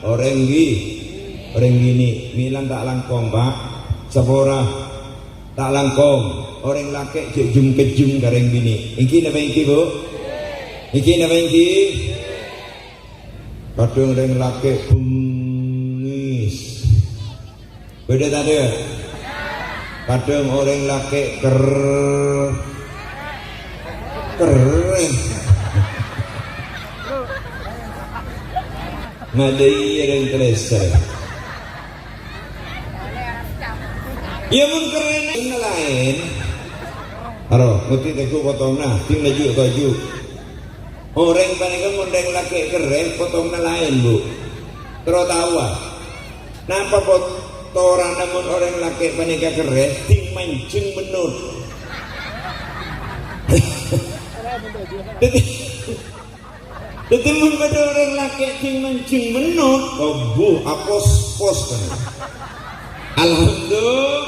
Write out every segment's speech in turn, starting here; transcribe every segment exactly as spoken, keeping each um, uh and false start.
Orèng ghi-, orèng binè', mèlan ta' langkong, Pa'. Sapora, ta' langkong. Orèng lakè' jhâ' jum-kejjum ka orèng binè'. Èngghi napa èngghi, Bu? Èngghi napa èngghi? Kadhâng orèng lakè' bengngis. Bâdâ tadâ'? Kadhâng orèng lakè' ker-, kerrèng. Madâi orèng kalèser. Iyâ, mon kerrèng laèn. Aro, ngerti tèngghu potongna, ding laju toju'. Orèng panèka mon rèng lakè' kerrèng, potongna laèn, Bu. Terro taowa. Napa pot-, torana mon orèng lakè' panèka kerrèng, ding manjheng mennot. Dhâddhi, dhâddhi mon bâdâ orèng lakè' ding manjheng mennot, obuh, apos-pos kan. Alhamdulillah.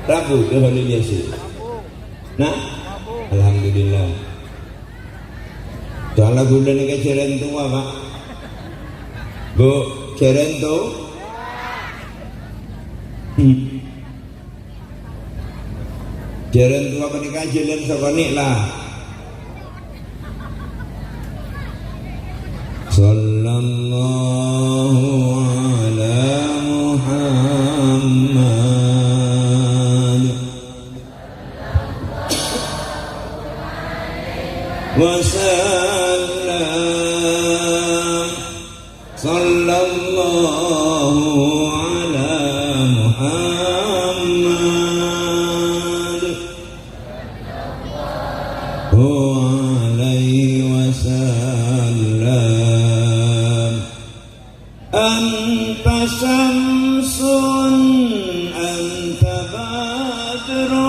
Rabu, Khalil Yasin. Nah, alhamdulillah. Soalnya ghulâ nèka jhârân towa, Pa'. Bu, jhârân to-, hmm. Jhârân towa panèka jhâlân sakonè' la. Sallallahu ala Muhammad wa sallam. Sallallahu ala Muhammad wa alaihi wasallam. Anta syamsun, anta badrun.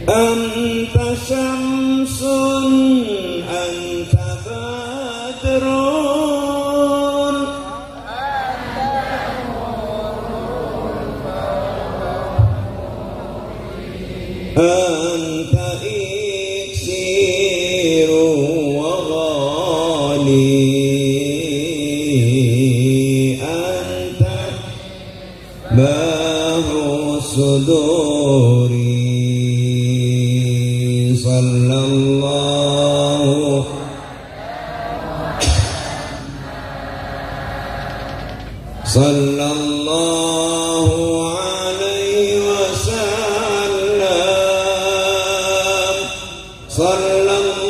Anta syamsun, anta badrun. Anta iksiru wa ghali, anta bahru suduri. Sallallahu Sallallahu alaihi wasallam. Sallallahu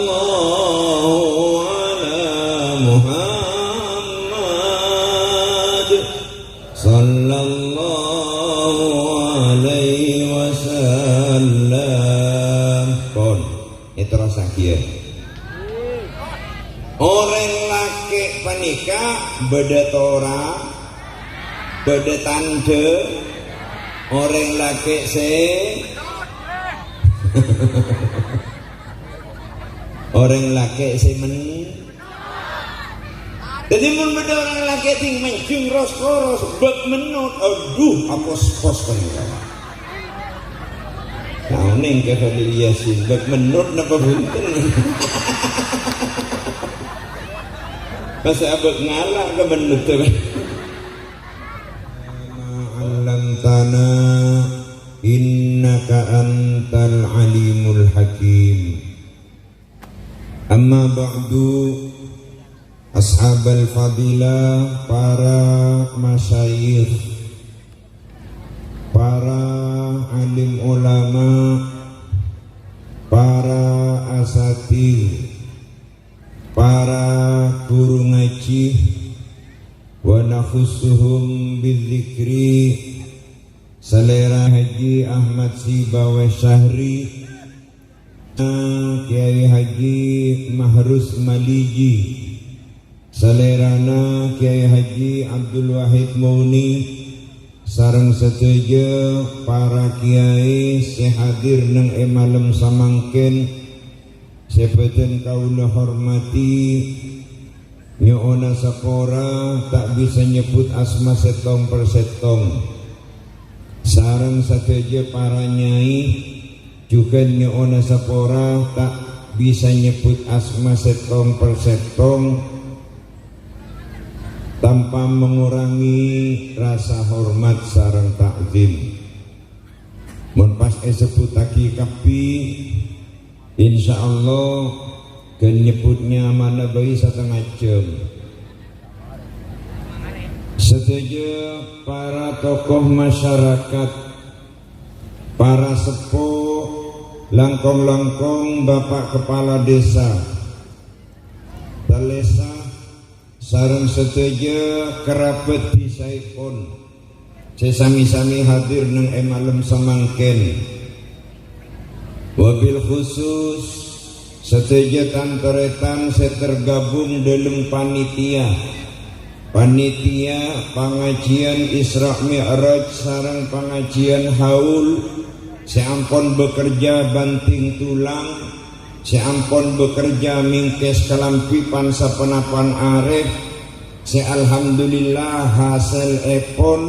ala Muhammad. Sallallahu alaihi wasallam. Pon. Èterrosaghi, yâ. Orèng lakè' panèka bâdâ tora, bâdâ tandhâ, orèng lakè' sè, orèng lakè' sè men-, Dhâddhi, mon bâdâ orèng lakè' dhing manjheng ros-koros, bâk mennot, adhu, apos-pos panèka. Nah, onèng ka Khalil Yasin, bâk mennot napa bhunten? Masa abâk ngala' ka mennot, to? Ma 'allamtana, innaka antal alimul hakim. Amma ba'du, ashabal fadilah, para masyayikh, para alim ulama, para asatidz, para guru ngaji, wa nakhussuhum bidzikri, salèra Haji Ahmad Sibawa Syahri, Kèyaè Haji Mahrus Maliji, salèrana Kèyaè Haji Abdul Wahid Muni, sareng sadhâjâ para kèyaè sè hadir neng è malem samangkèn, sè bâdhân kaulâ hormadhi, Nyo'ona sapora ta' bisa nyebbhut asma sèttong per sèttong. Sareng sadhâjâ para nyai jhughân nyo'ona sapora ta' bisa nyebbhut asma sèttong per sèttong tanpa mengurangi rasa hormat sareng ta'zim. Mon pas èsebbhuttaghi kabbhi, insyaallah ghân nyebbhut nyamana bhâi satengnga jhâm. Sadhâjâ para tokoh masyarakat, para seppo, langkong-langkong Bapak Kepala Desa, Talesa, sareng sadhâjâ kerabat dhisaèpon sè sami-sami hadir neng è malem samangkèn. Wabil khusus, sadhâjâ tan-tarètan sè tergabung dâlem panitia. Panitia pangajiyân Isra Mi'raj sareng pangajiyân haul sè ampon bekerja banting tulang, sè ampon bekerja mèngkès kalambhi pan-saponapan arè, sè alhamdulillah hasèlèpon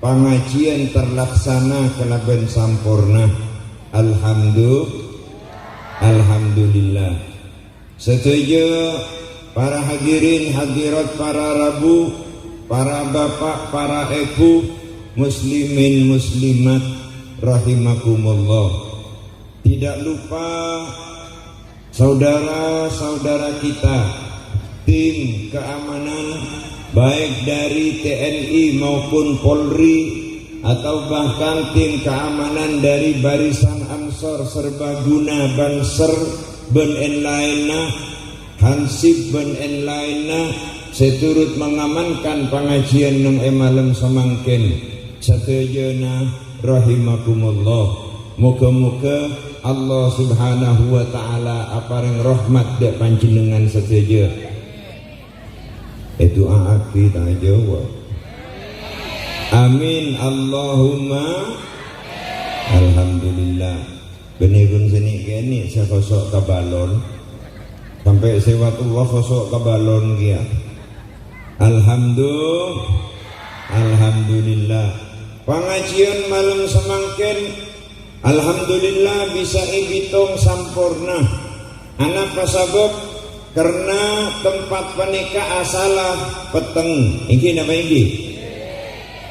pangajiyân terlaksana kalabân samporna. Alhamdu-, alhamdulillah. Sadhâjâ para hadirin hadirat, para rabu, para bapak, para èbhu, muslimin muslimat rahimakumullah. Tidak lupa saudara-saudara kita, tim keamanan, baik dari T N I maupun Polri, atau bahkan tim keamanan dari Barisan Ansor Serbaguna, Banser, bân èn-laènna, Hansip bân èn-laènna sè turut mengamankan pangajiyân neng è malem samangkèn. Sadhâjâna rahimakumullah. Moghâ-moghâ Allah Subhanahu wa Ta'ala aparèng rahmat dâ' panjhennengngan sadhâjâ. Èdu'aaghi ta' ajâwâb. Amin. Allahumma. Alhamdulillah. Bânnè ghun sè nè'-kènè' sè khoso' ka balon. Sampè' sè wa-, wa khoso' ka balon kèya. Alhamdu-, Alhamdulillah. Pangajiyân malem samangkèn, alhamdulillah, bisa èbitong samporna. Anapa sabâb? Karna tempat panèka asalla petteng. Èngghi napa èngghi?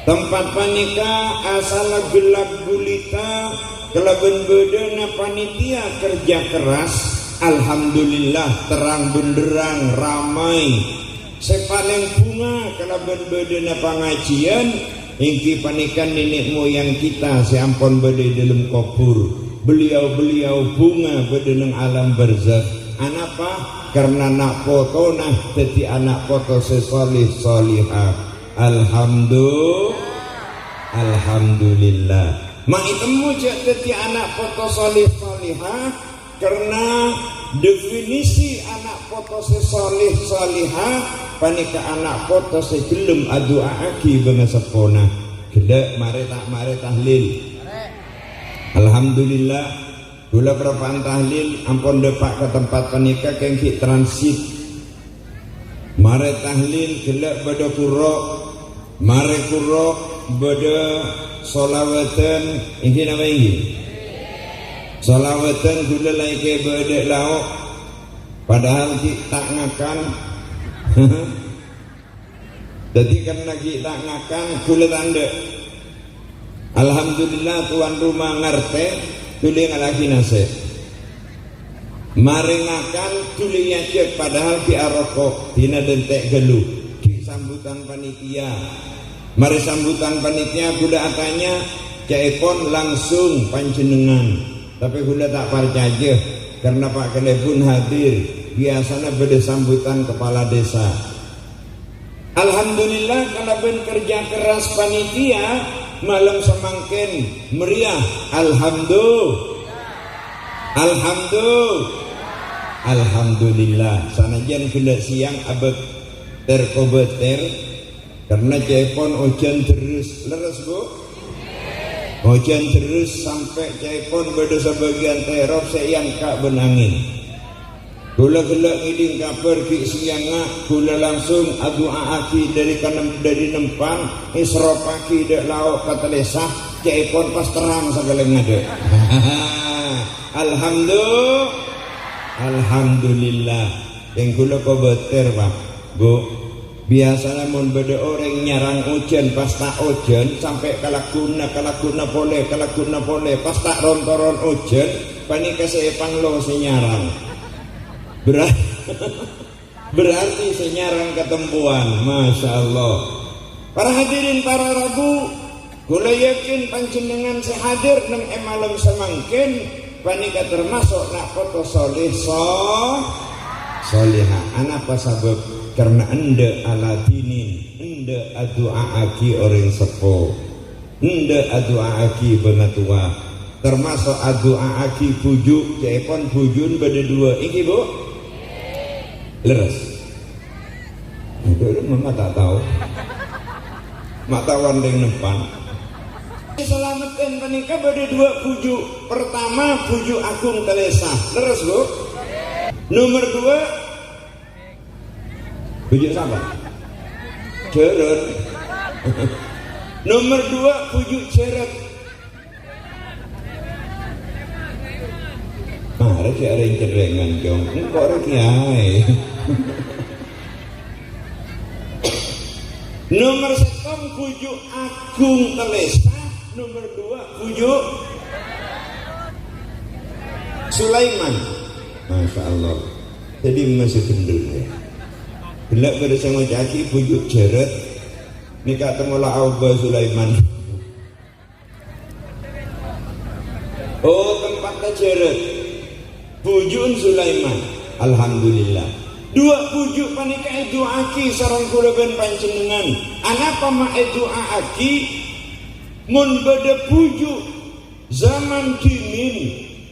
Tempat panèka asalla ghellâ' ghulita kalabân bâdâna panitia kerja keras. Alhamdulillah, terang benderang, ramai. Sè palèng bhunga kalabân bâdâna pangajiyân, èngghi panèka nènè' moyang kita sè ampon bâdâ è dâlem kobhur. Beliau-beliau bhunga bâdâ neng alam barzakh. Anapa? Karna na' potona dhâddhi ana' poto sè soleh solehah. Alhamdu-, Alhamdulillah. Ma' ètemmo jâ' dhâddhi ana' poto soleh solehah, karna definisi ana' poto sè soleh solehah panèka ana' poto sè ghellem adu'aaghi bângaseppona. Ghellâ' marè ta' marè tahlil? Alhamdulillah. Ghulâ parappa'na tahlil ampon dâpa' ka tempat panèka kèng ghi' transit. Marè tahlil ghellâ' bâdâ kuro', marè kuro' bâdâ sholawatan, èngghi napa èngghi? Sholawatan ghulâ la èkèbâ dâ' lao', padahal ghi' ta' ngakan. Dhâddhi, karna ghi' ta' ngakan, ghulâ ta' endâ'. Alhamdulillah, tuan rumah ngartè, dhuli ngallèaghi nasè'. Marè ngakan, dhuli èajhâk, padahal ghi' aroko', dina dântè' ghâllu. Ghi' sambutan panitia. Marè sambutan panitia, ghulâ atanya, ca'èpon langsung panjhennengngan. Tapè ghulâ ta' parcajâ, karna Pa' Kalèbun hadir, biyasana bâdâ sambutan kepala desa. Alhamdulillah, kalabân kerja keras panitia, malem samangkèn meriah. Alhamdu-, Alhamdu-, Alhamdulillah. Sanajjân ghellâ' sèyang abâ' ter-kobâter, karna ca'èpon ojhân dherres. Lerres, Bu? Ojhân dherres sampè' ca'èpon bâdâ sabâgiyân terop sè èangka' bân angèn. Kaulâ ghellâ' ngèdhing kabhâr ghi' sèyangnga, kaulâ langsung adu'a'aghi dâri kanem-, dâri Nempang, èserropaghi dâ' lao' ka Tellèsa, ca'èpon pas terrang sakalèng ngadâ'. Alhamdu-, Alhamdulillah. Kèng kaulâ kobâtèr, Pak. Bu, biyasana mon bâdâ orèng nyarang ojhân, pas ta' ojhân, sampè' kalagghuwânna, kalagghuwânna polè, kalagghuwânna polè, pas ta' ron-toron ojhân, panèka sè èpanglo sè nyarang. Bera-, berarti sè nyarang katempowan, Masya Allah. Para hadirin, para rabu, kaulâ yakin panjhennengngan sè hadir neng è malem samangkèn panèka termaso' na' poto soleh so-, soleha. Anapa sabâb? Karna endâ' ala dinin, endâ' adu'a'aghi orèng seppo, endâ' adu'a'aghi bângatowa, termaso' adu'a'aghi bhuju', ca'èpon bhuju'en bâdâ duwâ', èngghi, Bu? Lerres. Aduh, lu mama ta' tao. Ma' tao orèng Nempang. Salameddhân panèka bâdâ duwâ' bhuju'. Pertama, Bhuju' Agung Tellèsa. Lerres, Bu? Nomer duwâ', bhuju' sapa? Jhârât. Nomer duwâ', Bhuju' Jhârât. Marè ghi' arèng-cerrèngan, Cong. Engko' rè kiyaè. Nomer sèttong Bhuju' Agung Tellèsa, nomer duwâ' Bhuju' Sulaiman. Masya Allah. Jadi masih gendul ya. Gellâ' bâdâ sè ngoca'aghi Bhuju' Jhârât. Nèka temmo la aobâ Sulaiman. Oh, tempatta Jhârât. Bhuju'en Sulaiman. Alhamdulillah. Duwâ' bhuju' panèka èdu'a'aghi sareng kaulâ bân panjhennengngan. Anapa ma' èdu'a'aghi? Mon bâdâ bhuju' zaman dhimèn,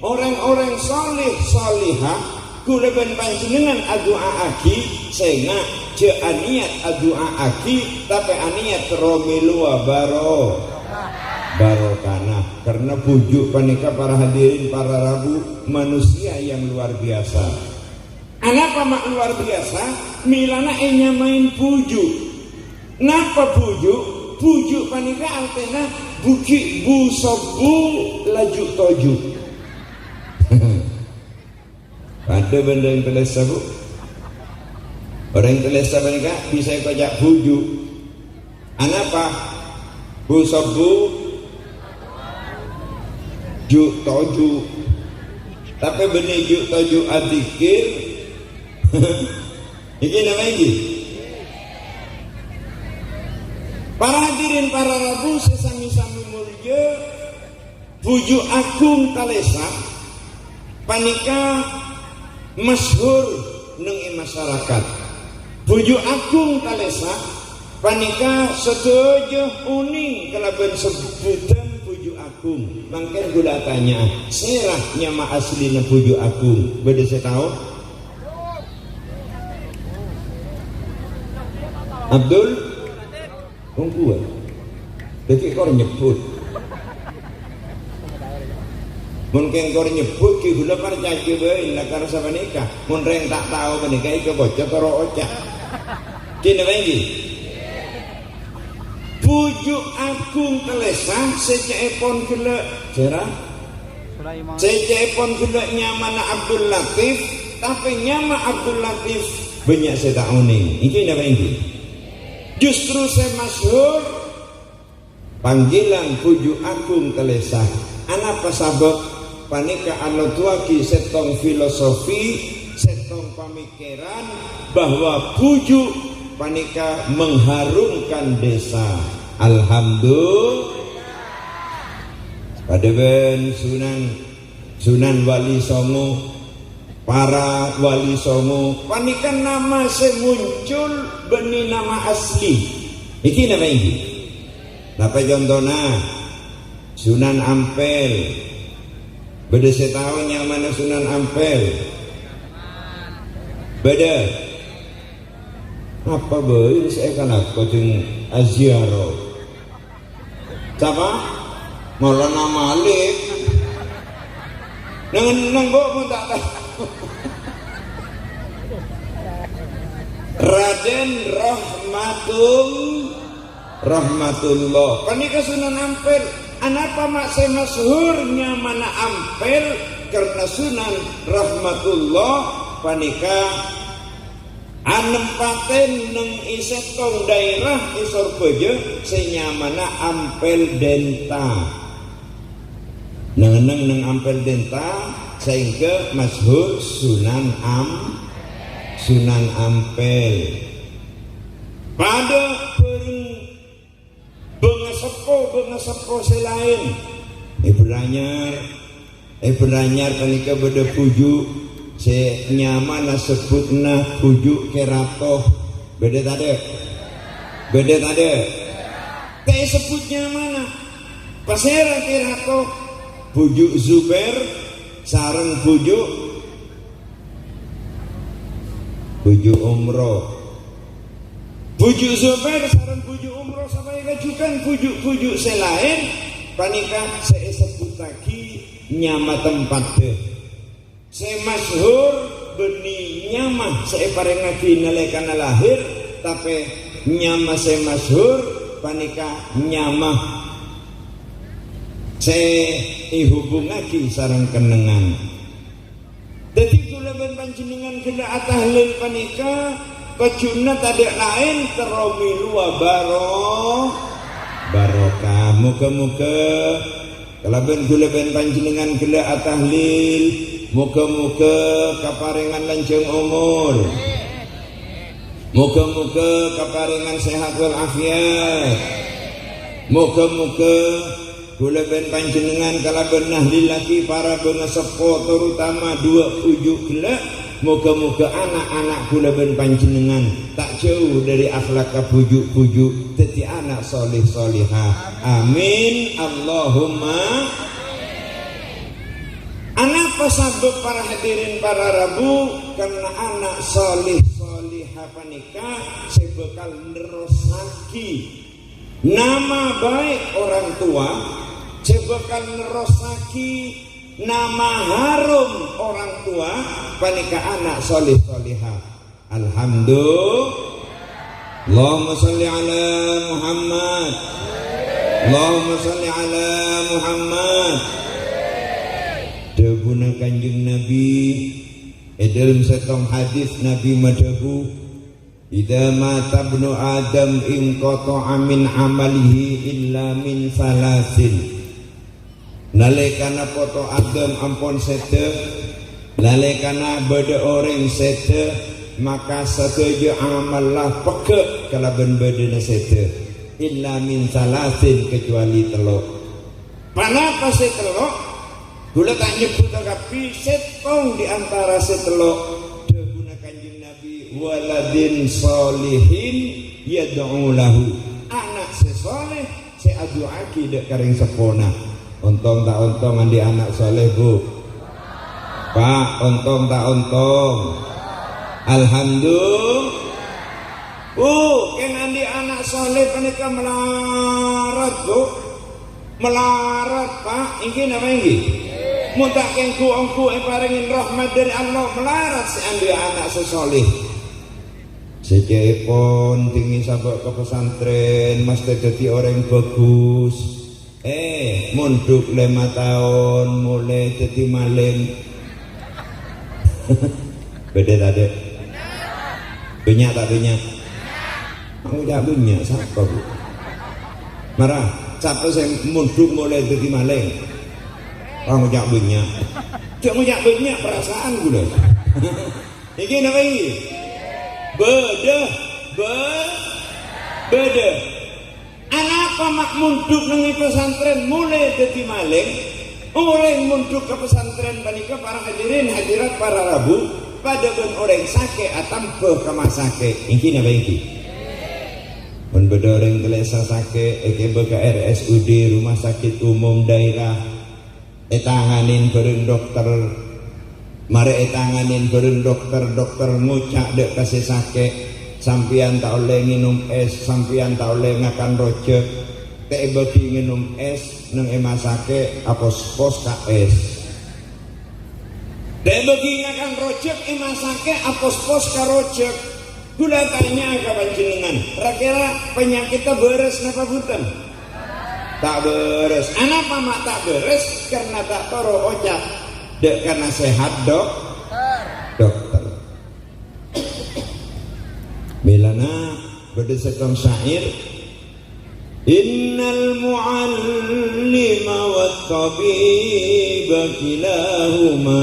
orèng-orèng soleh solehah, kaulâ bân panjhennengngan adu'a'aghi, sènga' jhâ' anèyat adu'a'aghi, tapè anèyat terro mèlowa baro-, barokana. Karna bhuju' panèka, para hadirin, para rabu, manusia yang luar biasa. Anapa ma' luar biasa? Mèlana ènyamaè bhuju'. Napa bhuju'? Bhuju' panèka artèna bhugi' bu sobbu laju toju'. Padâ bân orèng Tellèsa, Bu. Orèng Tellèsa panèka bisa èkoca' bhuju'. Anapa? Bu sobbu ju' toju'. Tapè bânnè ju' toju' adzikir. Iki napa iki? Para hadirin, para rabu sè sami-sami molja, Bhuju' Agung Tellèsa panèka masyhur neng è masyarakat. Bhuju' Agung Tellèsa panèka sadhâjâ onèng kalabân sebbhudhân Bhuju' Agung. Mangkèn kaulâ atanya'a, sèra nyama asline Bhuju' Agung? Bâdâ sè tao? Abdul? Wong kuwi. Dhâddhi kor nyebbhut. Mon kèng kor nyebbhut, ghi' kaulâ parcajâ bhâi, lakar sapanèka. Mon rèng ta' tao panèka, èkabâca toro' oca'. Ghi' napa ènggi? Bhuju' Agung Tellèsa sè ca'èpon ghellâ'. Sèra? Sè ca'èpon ghellâ' nyamana Abdul Latif, tapè nyama Abdul Latif bânnya' sè ta' onèng. Ènggi napa ènggi? Justru sè masyhur panggilan Bhuju' Agung Tellèsa. Anapa sabâb? Panèka anoddhuwaghi sèttong filosofi, sèttong pamik- Kèran bahwa bhuju' panèka mengharumkan desa. Alhamdulillah. Padâ bân Sunan, Sunan Wali Songo, para Wali Songo, panèka nama sè muncul bânnè nama asli. Iki nama ènggi? Napa contona? Sunan Ampel. Bâdâ sè tao nyamana Sunan Ampel? Bâdâ. Apa bhâi sè èkalako jhâng aziarah? Sapa? Maulana Malik. Neng-enneng, Bu, mon ta' tao. Raden Rahmatul-, Rahmatullah. Panèka Sunan Ampel. Anapa ma' sè masyhur nyamana Ampel? Karna Sunan Rahmatullah panèka anempatèn neng è sèttong dhaèra è Sorbhâjâ sè nyamana Ampel Denta. Neng-enneng neng Ampel Denta, saèngghâ masyhur Sunan Am-, Sunan Ampel. Padâ bhâreng bângaseppo-bângaseppo sè laèn. È Bârânyar, è Bârânyar panèka bâdâ bhuju' sè nyamana sebbhutna bhuju' Kerato. Bâdâ tadâ'? Bâdâ tadâ'? Ta' èsebbhut nyamana. Pasèra Kerato? Bhuju' Zubair sareng bhuju', bhuju' Umro. Bhuju' Zubair sareng bhuju' Umro sè panèka jhughân bhuju'-bhuju' sè laèn panèka sè èsebbhuttaghi nyama tempaddhâ. Sè masyhur bânnè nyama sè èparèngaghi nalèkana lahir, tapè nyama sè masyhur panèka nyama sè èhubungngaghi sareng kennengngan. Dhâddhi, kaulâ bân panjhennengngan ghellâ' atahlil panèka, tojjhuna tadâ' laèn terro mèlowa baro-, barokah. Moghâ-moghâ kalabân kaulâ bân panjhennengngan ghellâ' atahlil, moghâ-moghâ kaparèngan lanjhâng omor. Moghâ-moghâ kaparèngan sehat wal afiat. Moghâ-moghâ kaulâ bân panjhennengngan kalabân nahlillaghi para bângaseppo, terutama duwâ' bhuju' ghellâ'. Moghâ-moghâ ana'-ana' kaulâ bân panjhennengngan ta' jhâu dhâri akhlakka bhuju'-bhuju', dhâddhi ana' soleh-soleha. Amin, Allahumma. Anapa sabâb, para hadirin, para rabu? Karna ana' soleh-soleha panèka sè bhâkal nerrossaghi nama baik orang tua, sè bhâkal nerrossaghi nama harum orang tua, panèka ana' soleh-soleha. Alhamdulillah. Allahumma shalli ala Muhammad. Allahumma shalli ala Muhammad. Dhâbuna Kanjeng Nabi, è dhâlem sèttong hadis Nabi madhâbu, "Idza mata ibnu Adam inqata'a min amalihi illa min salasin." Nalèkana poto Adam ampon sèdhâ, nalèkana bâdâ orèng sèdhâ, maka sadhâjâ amalla pegghâ' kalabân bâdâna sèdhâ, illa min salasin, kecuali tello'. Ponapa sè tello'? Kaulâ ta' nyebbhut kabbhi, sèttong di antara sè tello'. Dhâbuna Kanjeng Nabi, "Waladin sholihin yad'u lahu." Ana' sè sholeh sè adu'aaghi dhâ' ka rèng seppona. Ontong ta' ontong andi' ana' sholeh, Bu? Pak, ontong ta' ontong? Alhamdulillah. Bu, kèng andi' ana' sholeh panèka malarat, Bu. Malarat, Pak. Èngghi napa èngghi? Mon ta' kèng ghu-ongghu èparèngè rahmat dhâri Allah, malarat sè andi' ana' sè sholeh. Sè ca'èpon dingin sabâ' ka pesantren, mastè dhâddhi orèng bhâghus. Eh, mondhuk lèma taon, molè dhâddhi malèng. Bâdâ tadâ'? Bânnya' ta' bânnya'? Ngoca' bânnya', sapa, Bu? Mara, sapa sè mondhuk molè dhâddhi malèng? Ah, ngoca' bânnya'. Jhâ' ngoca' bânnya', perasaan ghulâ. Èngghi napa èngghi? Bâdâ, bâ-, bâdâ. Anapa ma' mondhuk neng è pesantren molè dhâddhi malèng? Orèng mondhuk ka pesantren panèka, para hadirin hadirat para rabu, padâ bân orèng sakè' atamba ka ma' sakè'. Èngghi napa èngghi? Mon bâdâ orèng kalèsa sakè', èkèbâ ka R S U D, rumah sakit umum daerah. Ètanganin bhâreng dokter. Marè ètanganin bhâreng dokter, dokter ngoca' dhâ' ka sè sakè', "Sampèyan ta' ollè ngènom es, sampèyan ta' ollè ngakan rojhâk. Ta' èbâghi ngènom es neng è ma' sakè', apospos ka es. Ta' èbâghi ngakan rojhâk è ma' sakè', apospos ka rojhâk." Kaulâ tanya ka panjhennengngan, ra-kèra panyakètta bârâs napa bhunten? Ta' bârâs. Anapa ma' ta' bârâs? Karna ta' toro' oca' dâ' ka nasèhat dok-, dokter. Mèlana bâdâ sèttong syair, "Innal mu'allima wat tabiba kilahuma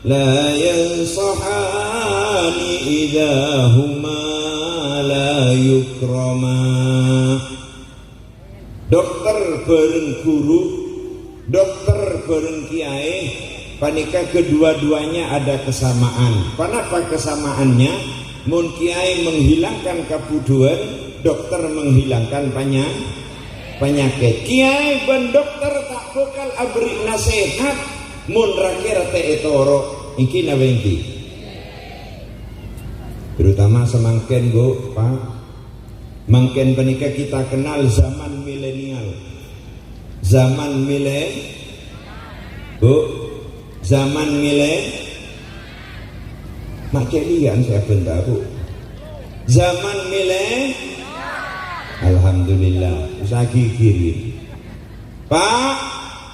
la yansahani idza huma la yukrama." Dokter bhâreng ghuru, dokter bhâreng kèyaè, panèka kedua-duanya ada kesamaan. Ponapa kesamaannya? Mon kèyaè menghilangkan kabhudhuwân, dokter menghilangkan panya-, panyakèt. Kèyaè bân dokter ta' bhâkal aberri' nasèhat mon ra-kèra ta' ètoro'. Èngghi napa èngghi? Terutama samangkèn, Bu, Pak. Mangkèn panèka kita kenal zaman milenial. Zaman mile-, Bu, zaman mile-, ma' cè' liya'an sè abhânta, Bu. Zaman mile-, Alhamdulillah, usaha gigir. Pak,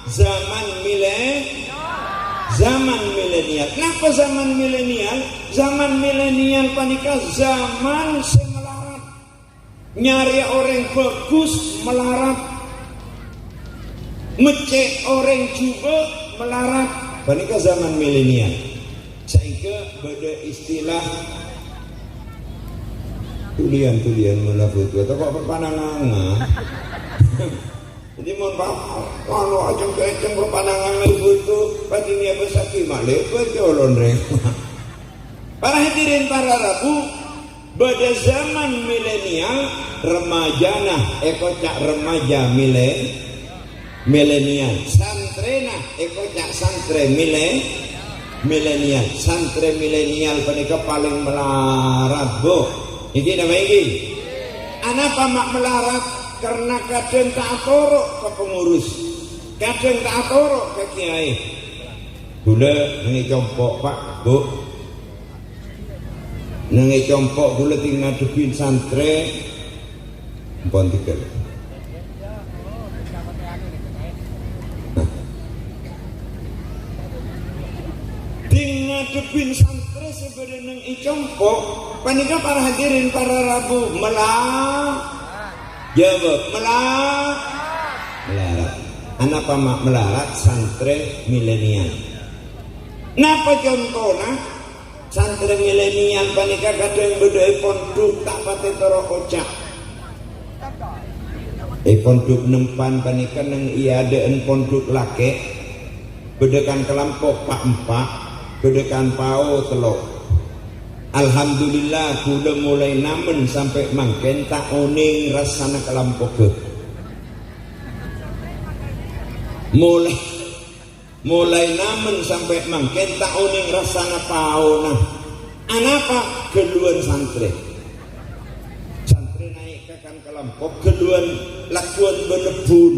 zaman mile-, zaman milenial. Napa zaman milenial? Zaman milenial panèka zaman sè malarat. Nyarè orèng bhâghus malarat. Meccè' orèng jhubâ' malarat. Panèka zaman milenial. Saèngghâ bâdâ istilah tulian-tulian molaè bhuto atau kok panangangan. Jadi mon pa-, anu, ajeng-keceng panangangan bhuto, pagi nèbâsaghi malèbât jolon rè. Para hadirin para rabu, bâdâ zaman milenial, remajana èkoca' remaja mile-, milenial, santrèna èkoca' santrè mile-, milenial. Santrè milenial panèka palèng malarat, Bu. Èngghi napa èngghi? Anapa ma' malarat? Karna kadhâng ta' atoro' ka pengurus, kadhâng ta' atoro' ka kèyaè. Kaulâ neng è compo', Pak, Bu. Neng è compo' kaulâ tèng ngadhebbhi santrè. Ampon tèghâl. Nah. Tèng ngadhebbhi santrè sè bâdâ neng è compo', panèka para hadirin para rabu mela-, jawab, mela-, malarat. Anapa ma' malarat santrè milenial? Napa contona? Santrè milenial panèka kadhâng bâdâ è pondhuk ta' patè toro' oca'. È pondhuk nempan panèka neng è adâ'ân pondhuk lakè', bâdâ kan kalampok pa'-empa', bâdâ kan pao tello'. Alhamdulillah, kaulâ molaè namen sampè' mangkèn ta' onèng rassana kalampogghâ. Molaè Molaè namen sampè' mangkèn ta' onèng rassana paona. Anapa? Ghâlluwân santrè. Santrè naè' ka kan kalampok, ghâlluwân lagghuwân bân ebbhun.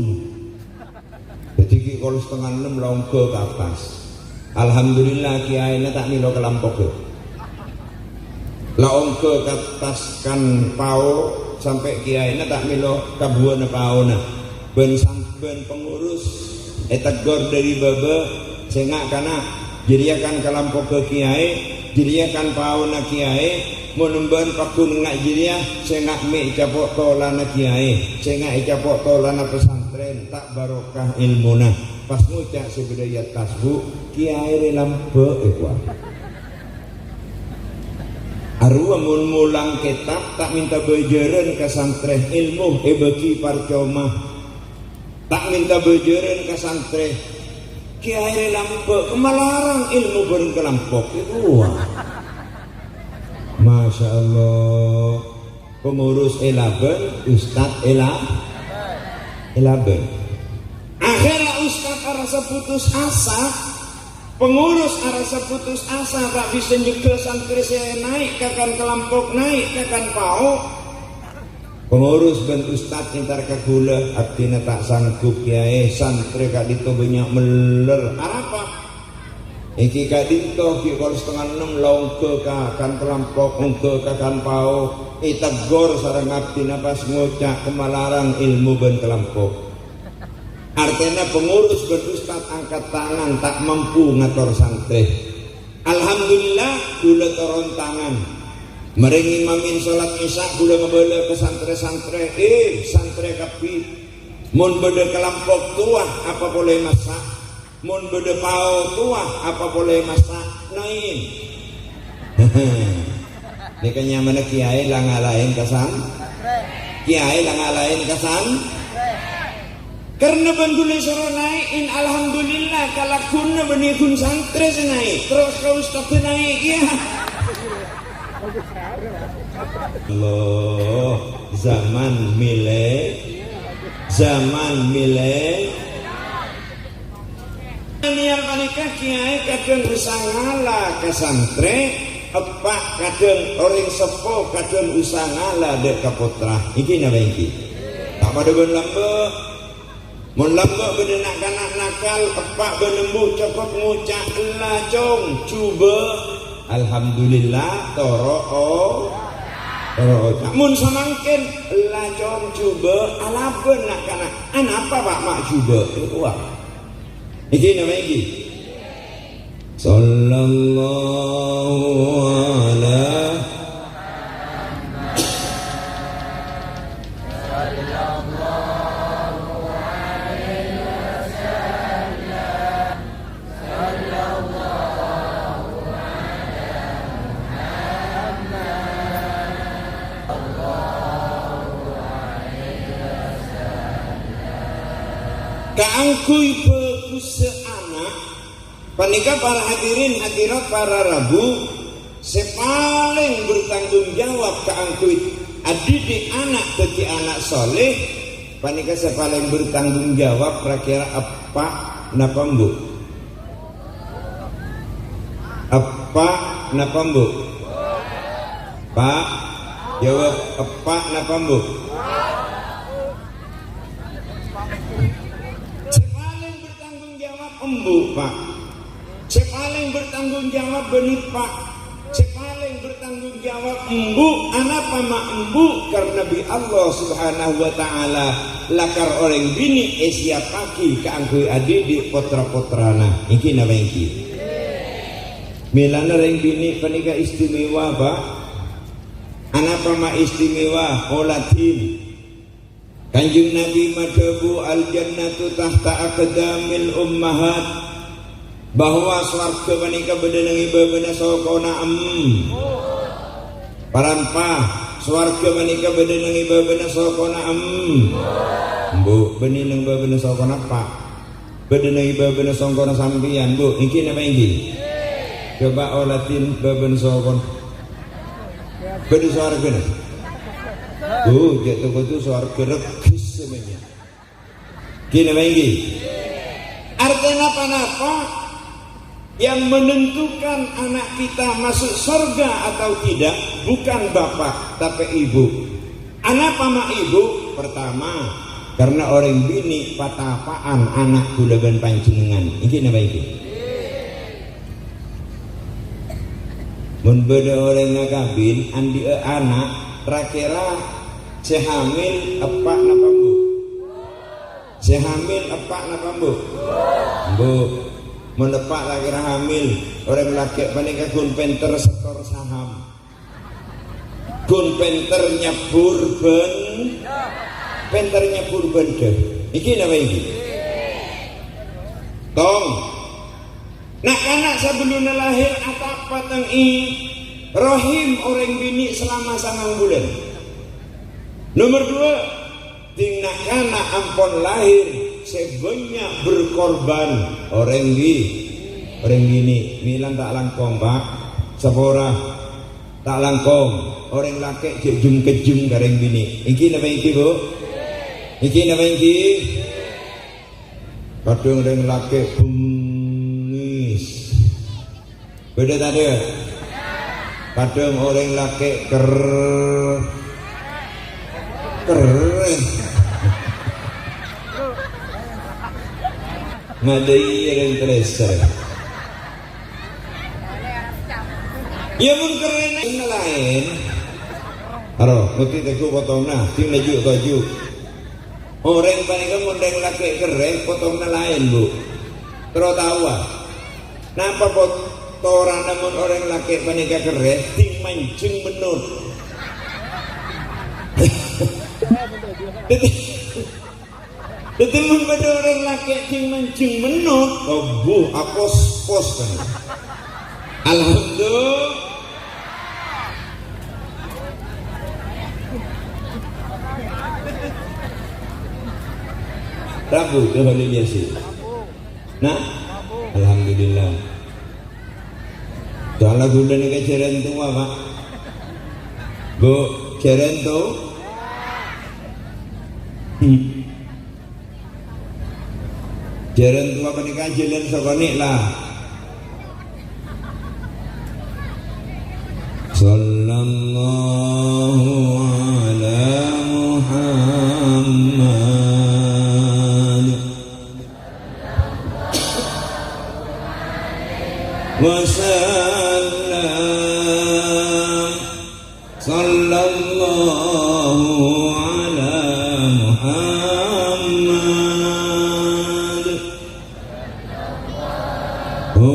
Dhâddhi ghi' kol satengnga ennem la ongghâ ka attas. Alhamdulillah, kèyaèna ta' mèlo kalampogghâ. La ongghâ ka attas kan pao sampè' kèyaèna ta' mèlo kabhuwâna paona. Bân sam-, bân pengurus èteggor dâri bâbâ, "Sènga', kana', jârèya kan kalampogghâ kèyaè, jârèya kan paona kèyaè, mon bâ'ân pagghun nga' jârèya, sènga' mè' ècapo' tolana kèyaè, sènga' ècapo' tolana pesantren, ta' barokah èlmona." Pas ngoca' sè bâdâ è attas, Bu, kèyaè rè lambâ' èkowa. Arowa mon molang kètab ta' mènta bâjârân ka santrè, èlmo èbâghi parcoma. Ta' mènta bâjârân ka santrè, kèyaè rè lambâ', kemma larang èlmo bhâreng kalampok, èkowa. Masya Allah. Pengurus èlabân, ustad èla-, èlabân. Akhèrra ustad arassa putus asa. Pengurus arassa putus asa, ta' bisa nyegghâ santrè sè naè' ka kan kalampok, naè' ka kan pao. Pengurus bân ustad èntar ka kaulâ, "Abdhina ta' sanggup, kèyaè, santrè ka'dinto bânnya' mellèr." "Arapa?" Èngghi ka'dinto ghi' pokol satengnga ennem la ongghâ ka kan kalampok, ongghâ ka kan pao, èteggor sareng abdhina pas ngoca' kamalarang èlmo bân kalampok. Artèna pengurus bân ustad angkat tangan ta' mampu ngator santrè. Alhamdulillah, ghulâ toron tangan. Marèng imamin salat Isya, ghulâ ngabâlâ ka santrè-santrè, "Eh, santrè kabbhi, mon bâdâ kalampok towa, apa polè massa'? Mon bâdâ pao towa, apa polè massa'?" Naèng. Nèka nyamana kiyaè la ngalaèn ka san-, kiyaè la ngalaèn ka san-, Karna bân ghulâ èsoro naè'in, alhamdulillah, kalaghuna bânnè ghun santrè sè naè', terros ka ustadda naè' kèya. Allah, zaman milè-, zaman milè-, Milenial panèka kiyaè kadhâng usa ngala ka santrè, eppa' kadhâng orèng seppo kadhâng usa ngala dâ' ka pottra. Èngghi napa èngghi? Ta' padâ bân lambâ'. Mon lambâ' bâdâ na'-kana' nakal, eppa' bân embu' cokop ngoca', "Ella, Cong, jhubâ'." Alhamdulillah, toro', o-, toro' oca'. Mon samangkèn, "Ella, Cong, jhubâ'," alabân na'-kana', "Anapa, Pa', ma' jhubâ'?" Èkowa. Èngghi napa èngghi? Sallallahu ala Kaangghuy bhâghussâ ana', panèka para hadirin hadirat para rabu, sè palèng bertanggung jawab kaangghuy adidik ana' dhâddhi ana' sholeh, panèka sè palèng bertanggung jawab kira-kira eppa' napa embu'? Eppa' napa embu'? Pa', jawab, eppa' napa embu'? Sè palèng bertanggung jawab embu', Pa'. Sè palèng bertanggung jawab bânnè, Pa'. Sè palèng bertanggung jawab embu', anapa ma' embu'? Karna bi' Allah Subhanahu wa Ta'ala lakar orèng binè' èsèyapaghi kaangghuy adidik pottra-pottrana. Èngghi napa èngghi? Mèlana rèng binè' panèka istimewa, Pa'. Anapa ma' istimewa? Oladhin. Kanjeng Nabi madhâbu, "Al-jannatu tahta aqdamil ummahat," bahwa sowarghâ panèka bâdâ neng è bâbâna sokona em-, parampa, sowarghâ panèka bâdâ neng è bâbâna sokona em-, embu', bânnè neng bâbâna sokona pa'. Bâdâ neng è bâbâna songkona sampèyan, Bu. Èngghi napa èngghi? Coba oladhin bâbâna songkon. Bâdâ sowarghâna. Bu, jhâ' toko tu sowarghâ rebbhus samèyan. Èngghi napa èngghi? Artèna ponapa? Yang menentukan anak kita masuk surga atau tidak bukan bapak, tapi ibu. Anapa ma' ibu? Pertama, karena orèng binè' patapa'an ana' kaulâ bân panjhennengngan. Èngghi napa èngghi? Mon bâdâ orèng akabin, andi'â ana', ra-kèra sè hamil eppa' napa embu'? Sè hamil eppa' napa embu'? Embu'. Mon eppa' ra-kèra hamil, orèng lakè' panèka ghun pènter setor saham. Ghun pènter nyebbhur bân-, pènter nyebbhur bhândhâ. Èngghi napa èngghi? Tong. Na'-kana' sabellunna lahir atapa teng è rahim orèng binè' salama sangang bulân. Nomer duwâ', ding na'-kana' ampon lahir sè bânnya' berkorban orèng bi-, orèng binè'. Mèlan ta' langkong, Pa'. Sapora. Ta' langkong, orèng lakè' jhâ' jhem-kejjhem ka rèng binè'. Èngghi napa èngghi, Bu? Èngghi napa èngghi? Kadhâng rèng lakè' bengngis. Bâdâ tadâ'? Kadhâng orèng lakè' ker-, kerrè. Ngadâi rèng trèsèr. Iyâ, mon kerrèna laèn. Aro, ngerti tèko potongna, sing naju toju. Orèng panèka mon rèng lakè' kerrè, potongna laèn, Bu. Terro taowa. Napa pot-, torana mon orèng lakè' panèka kerrè, sing manjeng mennot. Dhâddhi, Dhâddhi, mon bâdâ orèng lakè' sing manjeng mennot, abbhu, apos-pos kan. Alhamdulillah. Rabu, ya, Khalil Yasin. Nah, alhamdulillah. Soalnya ghulâ nèka jhârân towa, Pak. Bu, jhârân to-, Hmm. Jhârân towa panèka jhâlân sakonè' la. Sallallahu ala Muhammad. Wasallam. Sallallahu ala Muhammad. Wa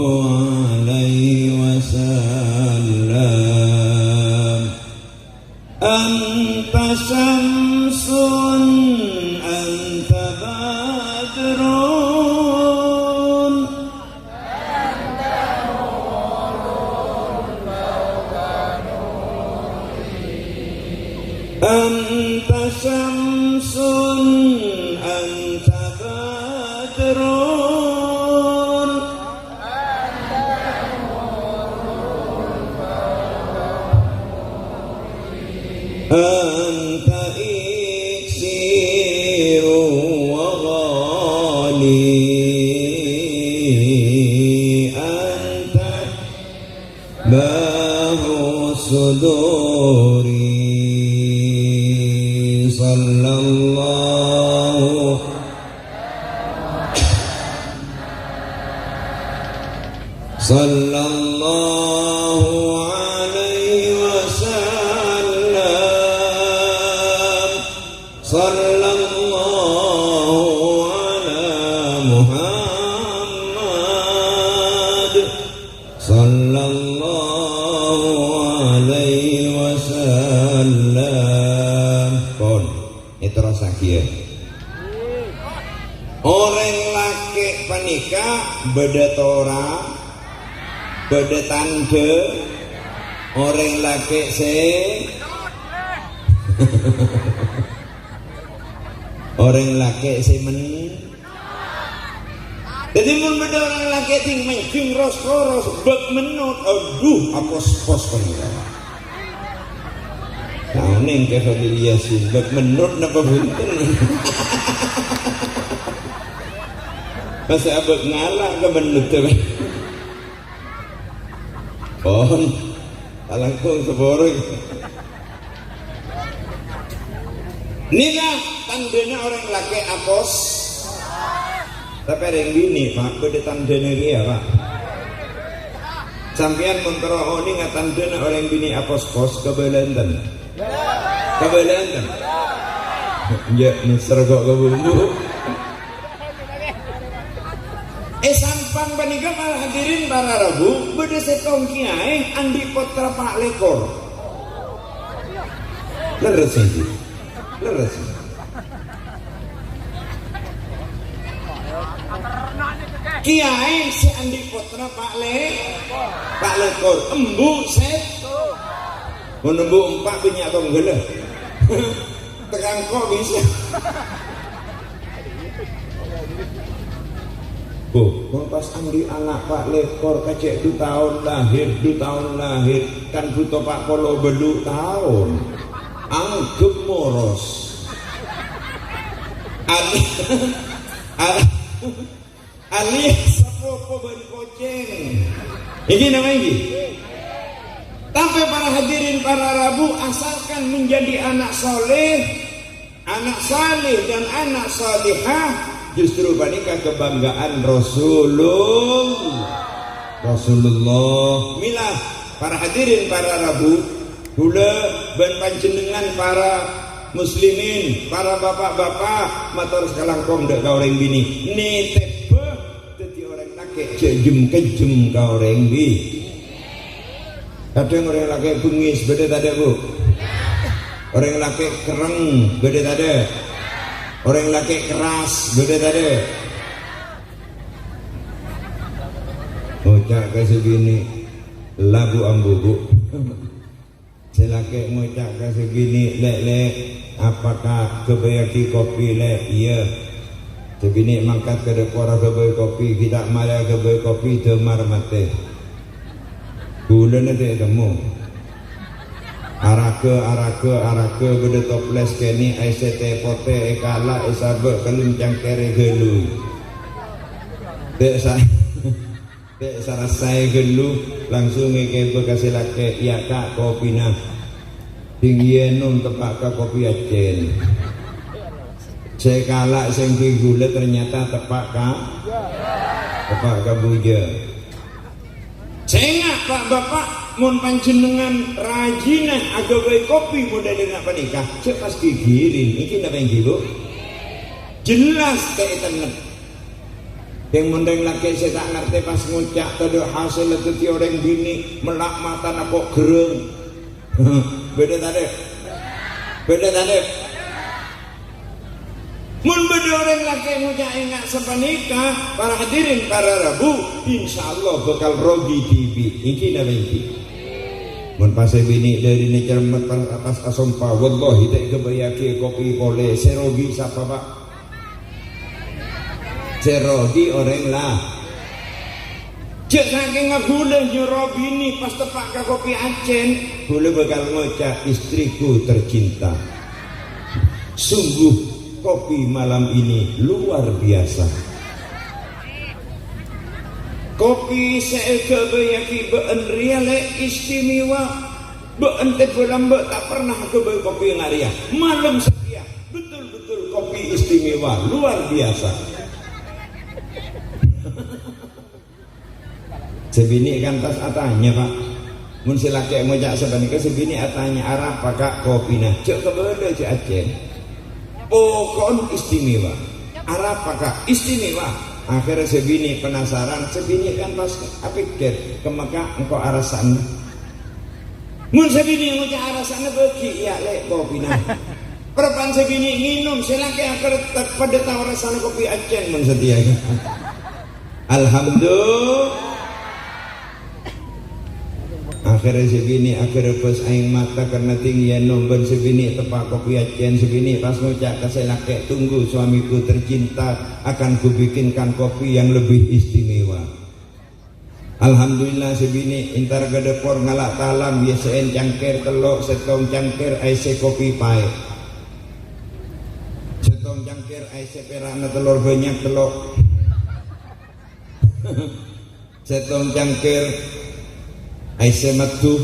alaihi wasallam. Anta syamsun, anta badrun. Anta syamsun, anta badrun. Anta iksiru wa ghali. Anta bahrus suduri. Sallallahu Sallallahu alaihi wasallam. Sallallahu ala Muhammad. Sallallahu alaihi wasallam. Pon. Èterrossaghi, yâ. Orèng lakè' panèka bâdâ tora, bâdâ tandhâ. Orèng lakè' sè, orèng lakè' sè men-, Dhâddhi, mon bâdâ orèng lakè' sè manjeng ros-koros, bâk mennot, adhu, apos-pos panèka. Kaonèng ka Khalil Yasin, bâk mennot napa bhunten? Masa abâk ngala' ka mennot, pon. Alangkong saporè. Nèka tandhâna orèng lakè' apos. Tapè rèng binè', Pak, bâdâ tandhâna kèya, Pak. Sampèyan mon terro onènga tandhâna orèng binè' apos-pos, kabâlâ enten? Kabâlâ enten? Enjâ', messer kok ka bumbu. È Sampang panèka, para hadirin, para rabu, bâdâ sèttong kèyaè andi' pottra pa' lèkor. Lerres, ènggi. Lerres. Kèyaè sè andi' pottra pa' lè-, pa' lèkor. Embu' sèt-, mon embu' empa' bânnya' tongghâlla. Tekan kok bisa. Bu, mon pas andi' ana' pa' lèkor, kacè' du taon lahir, du taon lahir, kan bhuto pa' polo bâllu' taon. Anggep moros. Ali-, al-, alias sapopo bân kocèng. Ènggi napa ènggi? Tapè para hadirin, para rabu, asalkan menjadi anak soleh, anak saleh dan anak salehah, justru panèka kebanggaan Rasulullah. Rasulullah. Mila, Para hadirin, para rabu, kaulâ bân panjhennengngan para muslimin, para bapa'-bapa', mator sakalangkong dâ' ka orèng binè'. Nètèbbhâ dhâddhi orèng lakè' jhâ' jem-kejjem ka orèng bi-, Kadhâng orèng lakè' bengngis, bâdâ tadâ', Bu? Orèng lakè' kerrèng, bâdâ tadâ'? Orèng lakè' keras, bâdâ tadâ'? Ngoca' ka sè binè', "Labu ambu, Bu." Sè lakè' ngoca' ka sè binè', "Lè', Lè', apakah ghâbâyyaghi kopi, Lè'?" "Iyâ." Sè binè' mangkat ka dâpor aghâbây kopi, ghi' ta' marè aghâbây kopi, dâmar matè. Ghulâna ta' ètemmo. Araghâ, araghâ, araghâ, bâdâ toplès kènè', aèssè tè potè, èkala', èsabâ', kèlèm cangkèr èghâllu. Ta' sa-, ta' sarassaè ghâllu, langsung èkèbâ ka sè lakè', "Iyâ, Ka', kopina." Sènggi ènom teppa' ka kopi accèn. Sè èkala' sènggi ghulâ ternyata teppa' ka, teppa' ka bujâ. Sènga', Pa', Bapa', mon panjhennengngan rajina aghâbây kopi modèlèna panèka, jhâ' pas ghigirin. Ènggi napa ènggi, Bu? Jelas ta' ètennep. Kèng mon rèng lakè' sè ta' ngartè pas ngoca', tadâ' hasèlla dhâddhi orèng binè', mella' matana ko' gherrâng. Bâdâ tadâ'? Bâdâ tadâ'? Mon bâdâ orèng lakè' ngoca' ènga' sapanèka, para hadirin, para rabu, insyaallah bhâkal rogi dhibi'. Ènggi napa ènggi? Mon pas sè binè' dârina cermet pas, pas asompa, "Wallahi ta' èghâbâyyaghi kopi polè," sè rogi sapa, Pa'? Sè rogi orèng la-, jhâ' sakènga ghulâ nyoro binè' pas teppa' ka kopi accèn, ghulâ bhâkal ngoca', "Istriku tercinta, sungguh kopi malam ini luar biasa." Kopi sè èghâbâyyaghi bâ'ân rèya, Lè', istimewa. Bâ'ân tèbâ lambâ' ta' pernah aghâbây kopi nga' rèya. Malem satèya. Betul-betul kopi istimewa, luar biasa. Sè binè' kan pas atanya, Pa'. Mon sè lakè' ngoca' sapanèka, sè binè' atanya, "Arapa, Ka', kopina?" Jhâ' kabâlâ, jhâ' accèn. Pokon istimewa. "Arapa, Ka'?" "Istimewa." Akhèrra sè binè' penasaran, sè binè' kan pas apèkkèr, "Kemma, Ka', engko' arassa'an." Mon sè binè' ngoca' arassa'an, "Bâghi, iyâ, Lè', kopina." Parappa'na sè binè' ngènom, sè lakè' aghâr ta-, padâ tao rassana kopi accèn mon satèya. Alhamdulillah. Akhèrra sè binè' aghâr bâs aèng mata karna tèngghi ènom bân sè binè' teppa' kopi accèn. Sè binè' pas ngoca' ka sè lakè', "Tunggu, suamiku tercinta, akan kubikinkan kopi yang lebih istimewa." Alhamdulillah, sè binè' entar ka dâpor ngala' talam, èyessè'è cangkèr tello', sèttong cangkèr aèssè kopi paè'. Sèttong cangkèr aèssè pèra'na tello' bânnya' tello'. Sèttong cangkèr aèssè maddhu.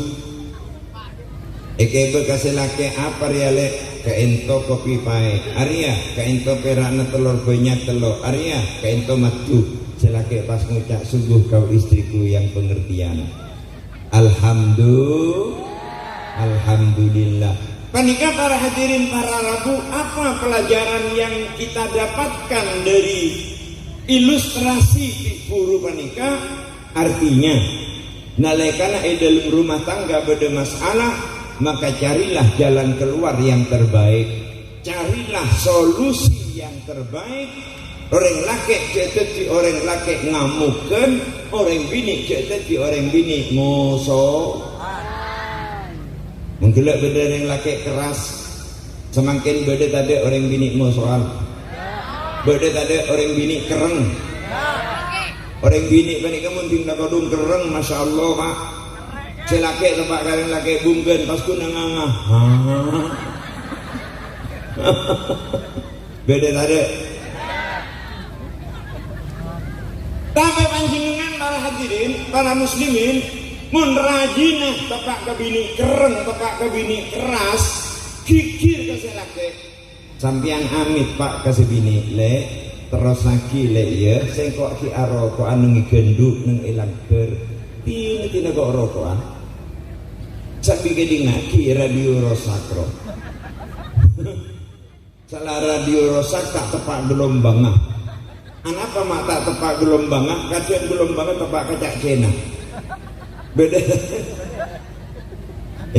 Èkèbâ ka sè lakè', "Apa rèya, Lè'?" "Kaènto kopi paè'." "Arèya, kaènto pèra'na tello' bânnya' tello'." "Arèya, kaènto maddhu." Sè lakè' pas ngoca', "Sungguh kau istriku yang pengertian." Alhamdu-, Alhamdulillah. Panèka para hadirin, para rabu, apa pelajaran yang kita dapatkan dari ilustrasi buru panèka? Artinya, nalèkana è dâlem rumah tangga bâdâ masalah, maka carilah jalan keluar yang terbaik. Carilah solusi yang terbaik. Orèng lakè' jhâ' dhâddhi orèng lakè' ngamoghân, orèng binè' jhâ' dhâddhi orèng binè' moso. Mangghâlâ' bâdâ orèng lakè' keras, samangkèn bâdâ tadâ' orèng binè' mosoan? Bâdâ tadâ' orèng binè' kerrèng? Orèng binè' panèka mon dhing tadhung kerrèng, masyaallah, Pa'. Sè lakè' teppa' ka orèng lakè' bungkèn, pas ghun nganga. Hah? Bâdâ tadâ'? Tapè panjhennengngan para hadirin, para muslimin, mon rajina teppa' ka binè' kerrèng, teppa' ka binè' keras, ghighir ka sè lakè'. Sampèyan amit, Pa', ka sè binè', "Lè', terrossaghi, Lè', yâ, sèngko' ghi' aroko'an neng è ghândhu', neng è langghâr. Dina-dina ko' roko'an." Sabikèdingngaghi radio rosak, ro. Sala radio rosak ta' teppa' gelombhângnga. Anapa ma' ta' teppa' gelombhângnga? Kadhâng gelombhângnga teppa' ka ca' Cèna. Bhidhâ.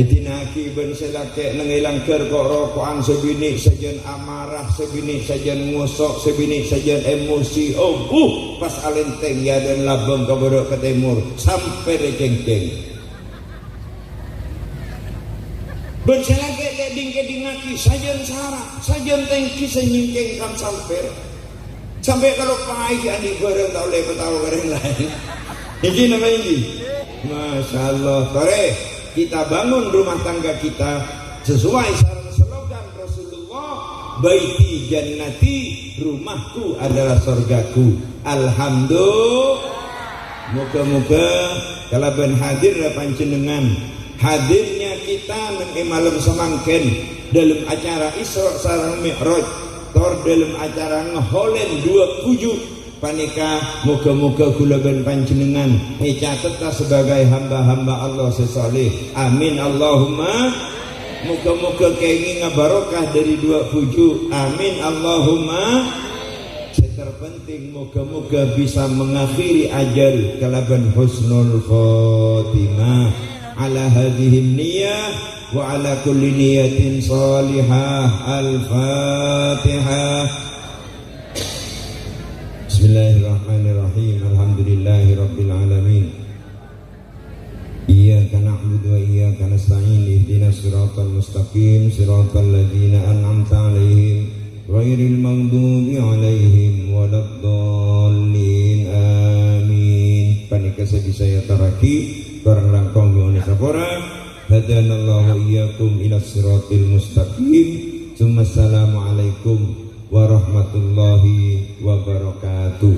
Èdina'aghi bân sè lakè' neng è langghâr ko'-roko'an, sè binè' sajân amarah, sè binè' sajân ngoso', sè binè' sajân emosi. Oh, uh, pas alèntèng yâ dân labâng ka bârâ' ka tèmor, sampèrè kèngkèng. Bân sè lakè' ta' ding-kèdingngaghi, sajân sara, sajân tèngghi sè nyèngkèng kan sampèr. Sampè' kaloppaè ghi' andi' bhârâng ta' ollè patao ka orèng laèn. Ènggi napa ènggi? Masya Allah. Torè, kita bangun rumah tangga kita sesuai sareng slogan Rasulullah, "Baiti jannati, rumahku adalah sorgaku." Alhamdulillah. Moghâ-moghâ kalabân hadirra panjhennengngan, hadirnya kita neng è malem samangkèn dâlem acara Isra sareng Mi'raj, tor dâlem acara ngaholèn duwâ' bhuju' panèka, moghâ-moghâ kaulâ bân panjhennengngan ècatettâ sebagai hamba-hamba Allah sè saleh. Amin, Allahumma. Moghâ-moghâ kèngènga barokah dâri duwâ' bhuju'. Amin, Allahumma. Sè terpenting, moghâ-moghâ bisa mengakhiri ajal kalabân husnul khotimah. Ala hadzihin niyah wa ala kulli niyatin shalihah. Al-Fatihah. Bismillahirrahmanirrahim. Alhamdulillahirabbil alamin. Iyyaka na'budu wa iyyaka nasta'in. Ihdinas siratal mustaqim, siratal ladzina an'amta 'alaihim, ghairil maghdubi 'alaihim waladdallin. Amin. Panèka sè bisa èatorraghi, korang langkong nyo'ona sapora. Hadanallahu wa iyyakum ila siratil mustaqim. Tsummassalamualaikum warahmatullahi wabarakatuh.